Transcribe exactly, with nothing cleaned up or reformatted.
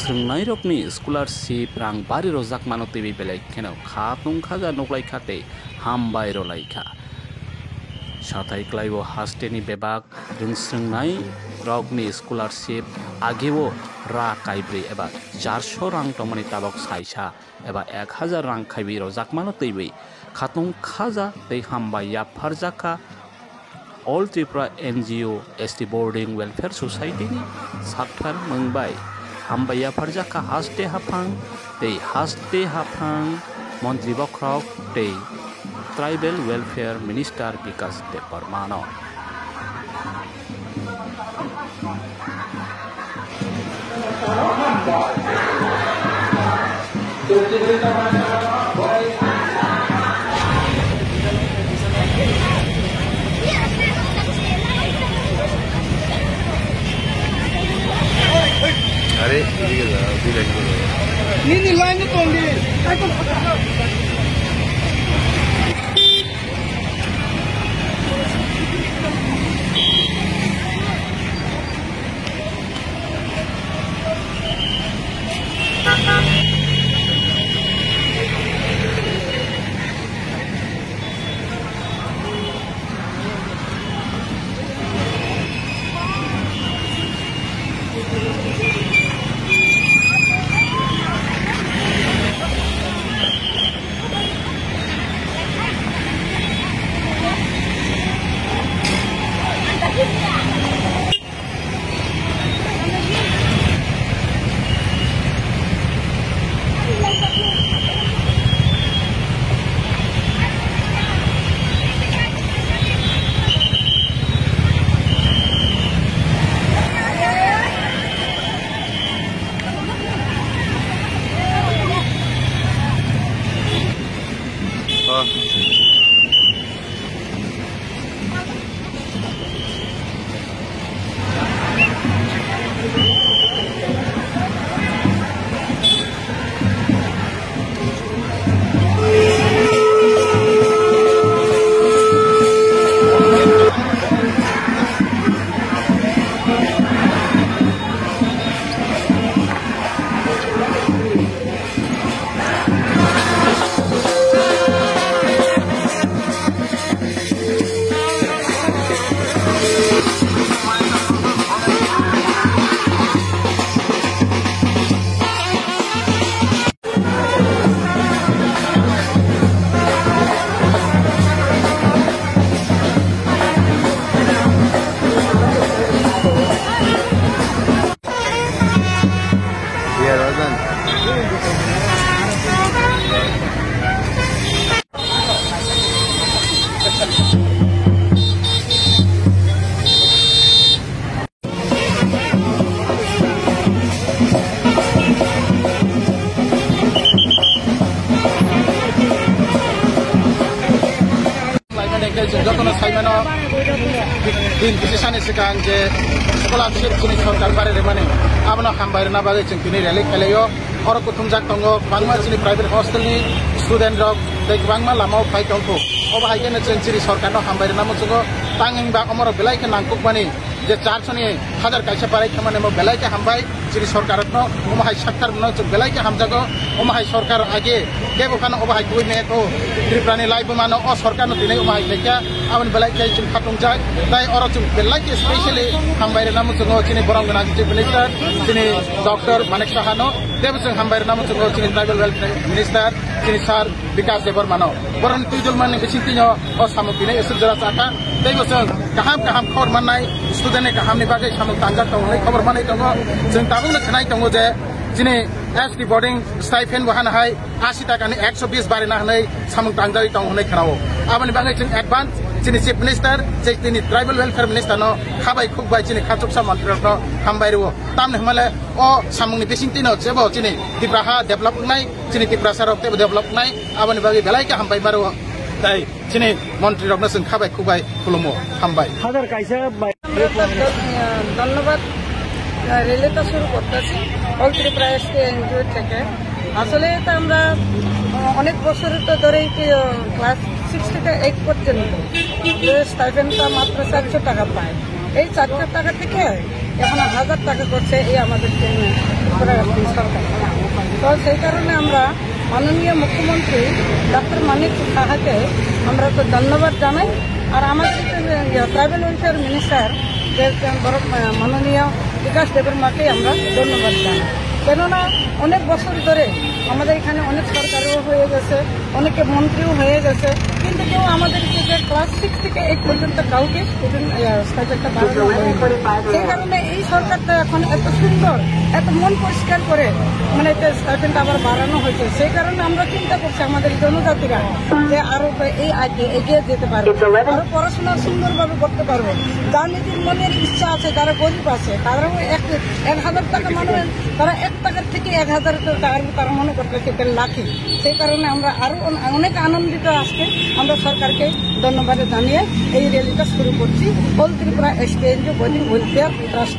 Swrwngnairokni scholarship rang bari rwjakmano twiwi belai kheno kha tongkha ja nuklaikha tei hambai rwlaikha. Sathai klaibo hasteni bebak rwngswrwngnairokni scholarship ageo ra kaibrwi eba charso rang tongmani tabok saisa eba ek hazar rang khaiwi rwjakmano twiwi kha tongkha ja tei hambai yapharjakha. All Tripura N G O S T Boarding Welfare Society ni sakthar mwng bai hambai yapharjakha haste haphang tei haste haphang montri bokhorok tei Tribal Welfare Minister Bikash Debbarma no. আরে, এদিকে যা, দুই লাইন করে। নি, নি, লাইনে তো নি। একদম। Laimani hwnkhe chwng jotono saimano, din kisi sani swkang je scholarship chini sorkar bari rwmani, abono hambai rwna bagwi chwng tini rally khailaio. Oro kuthumjak tongo, kwbangma chini private hostel ni student rok tei kwbangma lama o phai tongkhu. Obo hai kheno chwng chini sorkar no hambai rwna muchungo, tang wngba omorok belai khe nangkukmani. Je charso ni hazar kaisa barai khamani mo belai khe hambai chini sorkar no, omo hai sakthar no chwng belai khe hamjago. Omo hai sorkar age kebo phano obo hai twi me to Tripura ni lai buma no o sorkar no tini omo hai khaikha, aboni belai khe chwng khatungjak. Tai oro chwng belai khe specially hambai rwna muchungo chini borok gwnang chief minister, chini doctor Manik Saha no, tebo chwng hambai rwna muchungo chini tribal welfare minister, chini sir Bikash Debbarma no. Borokni twijlmani bisingtwi no o samung tini eswk jora chakha. Teibo chwng kaham kaham khobor mannai, student ni kaham ni bagwi samung tangjak tongo hwnwi khobor manwi tongo. Chwng tabukno khwnai tongo je chini S T boarding stipend bo hano hai ashi taka ni ekso bis barina hwnwi samung tangjagwi tongo hwnwi khwnao. Aboni bagwi chwng advance chini chief minister, je chini tribal welfare minister no khabai khukbai chini khachuksa montri rok no hambai rwo. Tamni hwnmale o samung ni bisingtwi no jebo chini Tipra ha develop wngnai, chini Tiprasa rok teibo develop wngnai, aboni bagwi belai khe hambai maro. Tai chini montri rokno chwng khabai khukbai khulumo, hambai. Hazar kaisa bai. ধন্যবাদ, আহ, রিলেটা শুরু করতেছি অল Tripura ST NGO থেকে। আসলে এটা আমরা, আহ, অনেক বছর তো ধরেই কি, আহ, ক্লাস সিক্স থেকে এইট পর্যন্ত যে স্টাইপেন্ডটা মাত্র চারশো টাকা পায়। এই চারশো টাকা থেকে এখনো হাজার টাকা করছে এই আমাদের ত্রিপুরা রাজ্য সরকার। তো সেই কারণে আমরা মাননীয় মুখ্যমন্ত্রী ডক্টর মানিক সাহাকে আমরা তো ধন্যবাদ জানাই। আর আমাদের যে, ইয়ে, ট্রাইবাল ওয়েলফেয়ার মিনিস্টার যে, যে বড়, আহ, মাননীয় বিকাশ দেববর্মাকে আমরা ধন্যবাদ জানাই। কেননা অনেক বছর ধরে আমাদের এখানে অনেক সরকারও হয়ে গেছে, অনেকে মন্ত্রীও হয়ে গেছে, কিন্তু কেউ আমাদেরকে যে ক্লাস সিক্স থেকে এইট পর্যন্ত কাউকে স্টুডেন্ট, আহ, স্টাইপেন্ডটা বাড়ানো হয়নি। সেই কারণে এই সরকারটা এখন এত সুন্দর, এত মন পরিষ্কার করে, মানে, একটা স্টাইপেন্ড আবার বাড়ানো হয়েছে। সেই কারণে আমরা চিন্তা করছি আমাদের জনজাতিরা যে আরো এই আগে এগিয়ে যেতে পারবে, আরো পড়াশোনা সুন্দরভাবে করতে পারবে। যার নিজের মনের ইচ্ছা আছে, যারা গরিব আছে, তারাও এক, এক হাজার টাকা, মানে, তারা এক টাকার থেকে এক হাজার টাকার তারা মনে করবে সেটা লাকি। সেই কারণে আমরা আরো অন-, অনেক আনন্দিত। আজকে আমরা সরকারকে ধন্যবাদ জানিয়ে এই র্যালিটা শুরু করছি। অল ত্রিপুরা এসটিএনজিও ওয়েলফেয়ার ট্রাস্ট।